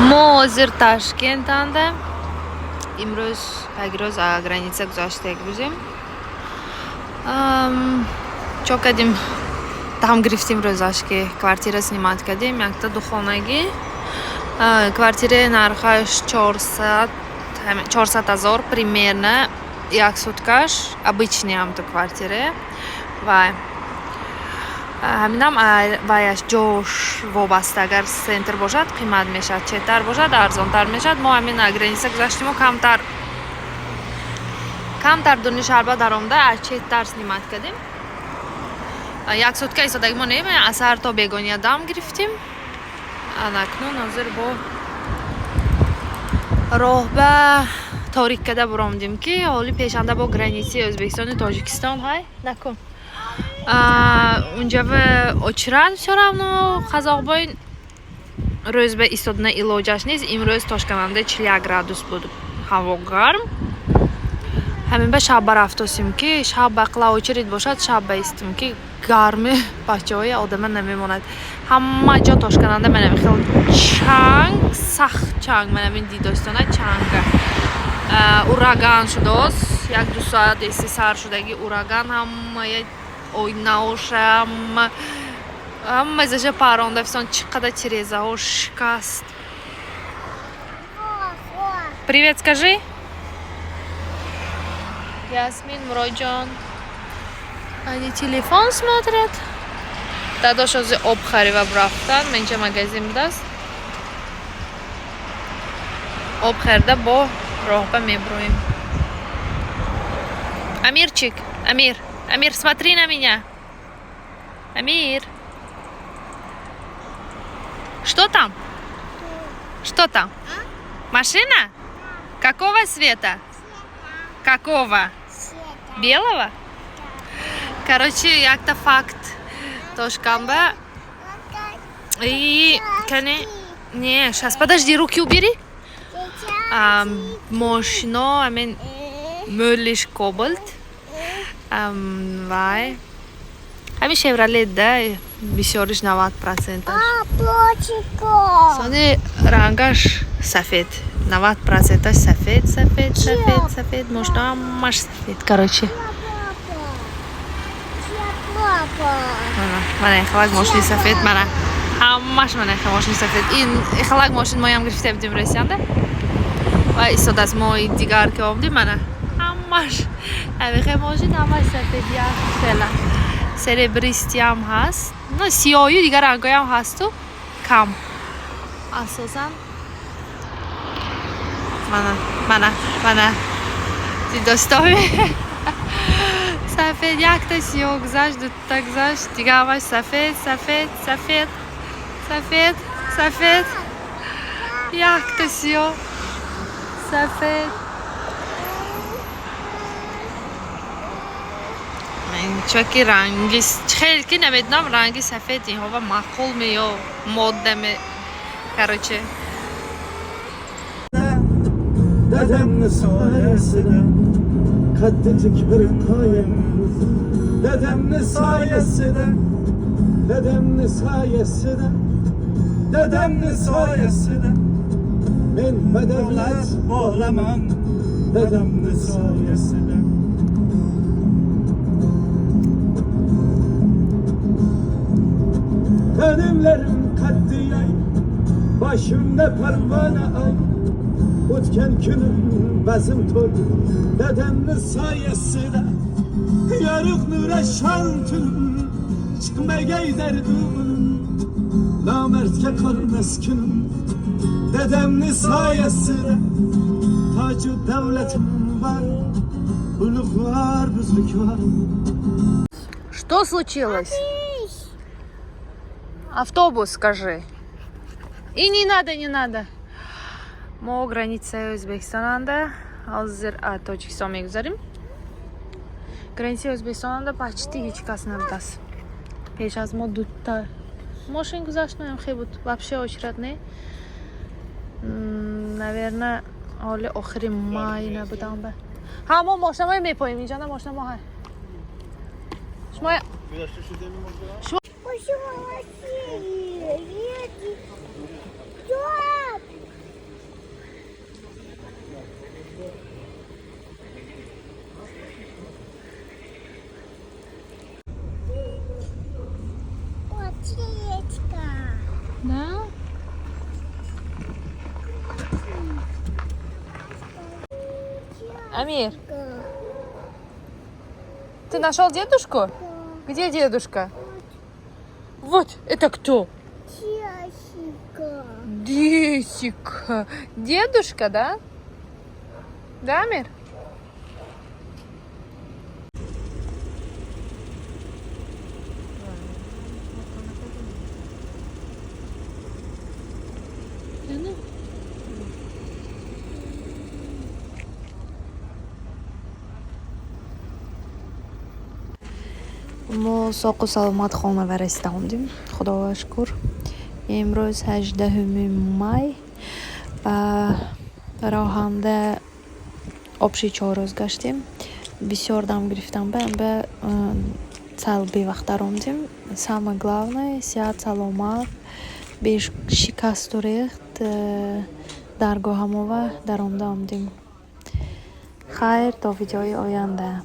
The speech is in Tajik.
Мо ҳозир Ташкентанда. Имрӯз пагирӯз граница гузаштаг бузем. Чо кардем? Дам гирифтем рӯзаш, ки квартира снимать кардем, якта духонагӣ. Квартираи нархаш 400 000 примерно як суткаш, обычный ҳамто квартира. Ва ҳаминам ваяш ҷош вобаста: агар центр бошад, қимат мешавад, четтар бошад, арзонтар мешавад. Мо ҳамин граница гузаштиму камтар камтар дуни шаҳрба даромада, аз четтар снимать кардем. Як сутка истодаги мо не, аз саҳар то бегония дам гирифтем. Анакнун ҳозир бо роҳба торик када буромдем, ки ҳоли пешанда бо границаи Ӯзбекистону Тоҷикистон ҳай накун, унҷава очран, всё равно қазоқбой рӯзба истодана илоҷаш нест. Имрӯз Тошканда 41 градус буд, ҳаво гарм. Ҳамин ба шабба рафтосем, ки шабба қила очередь бошад, шабба истем, ки гарми бачаҳои одама намемонад. Ҳама ҷо Тошкананда манами хел чанг, сахт чанг, манамин дидостона чанга. Ураган шудост, 1-2 соат эси сар шудаги ураган, ҳамая ойнаоша, ҳама ҳама заша паронда фисон, чӣ қадар тирезаҳо шикаст. Привет скажи, Ясмин, Муроҷон. Они телефон смотрят. Дадош ҳозир об харива рафтан, инҷа магазин будааст. Об харида, бо роҳба меброем. Амирчик, Амир, Амир, смотри на меня. Амир, что там? Что там? Машина какого цвета? Какого? Белого. Короче, якта факт: Тошканба и кани не, сейчас, подожди, руки убери. Мошино амин мӯлиш кобальт, вай ҳамин Шевролет да, бисёриш, 90 проценташ. Сони рангаш сафед, 90 проценташ сафед, сафед, сафед, сафед. Мошино ҳамаш сафед, короче. Мана ихалак мошини сафед, мана ҳамаш, мана иха мошини сафед. Ин ихалак мошин моям гирифта будем Россиянда ва истодааст. Мо дигар ки омдем, мана ҳамаш ҳамихе мошин, ҳамаш сафед, як хела. Серебристый ам ҳаст, ну, сиёҳию дигар рангҳоям ҳасту кам, асосан. Мана, мана, мана, дидостоми, сафед. Якта сиёҳ гузашт, дута гузашт, дига ҳамаш сафед, сафед, сафед, сафед, сафед, якта сиёҳ, сафед. Чунки ранги хеле ки намедонам, ранги сафед инҳова маъқул ме ё модда ме, короче. Dedemni sayesinde Katletik bir kayım. Dedemni sayesinde, Dedemni sayesinde, Dedemni sayesinde Men bedevlet bo'laman Dedemni sayesinde. Kadimlerim kaddi yay, Başımda pervane ay. O'tgan kunim bazm to'y Dedemni sayesinde. Yorug' nura shon tunim, Chiqmagay dardu unim, Nomardga qolmas kunim Dedemni soyasida. Toju davlatim bor, Ulug'vor buzrukvor. Что случилось? Автобус, скажи. И не надо, не надо. Мо границаи Ӯзбекистонанда ҳозир, Тоҷикистон мегузарем. Границаи Ӯзбекистонанда почти ҳеҷ кас набудааст. Пеш аз мо дута мошин гузашт, ноям хе буд, вообще очередь не. Наверное, ҳоли охири май набудам ба. Ҳа, мо мошинамои мепоем инҷа, на, мошина мо ҳай. Шумо Пошел Россию, едет. Стоп! Да? Амир, ты нашел дедушку? Где дедушка? Вот, это кто? Часика. Десика. Дедушка, да? Да, Амир? Мо соқу саломат хона ва расида омадем, худоро шукр. Имрӯз 18 май ва роҳанда общий 4 рӯз гаштем. Бисёр дам гирифтам, ба сал бевақттар омадем. Самое главное, сиҳат, саломат, бешикасту рехт даргоҳамова даромада омадем. Хайр, то видеои оянда.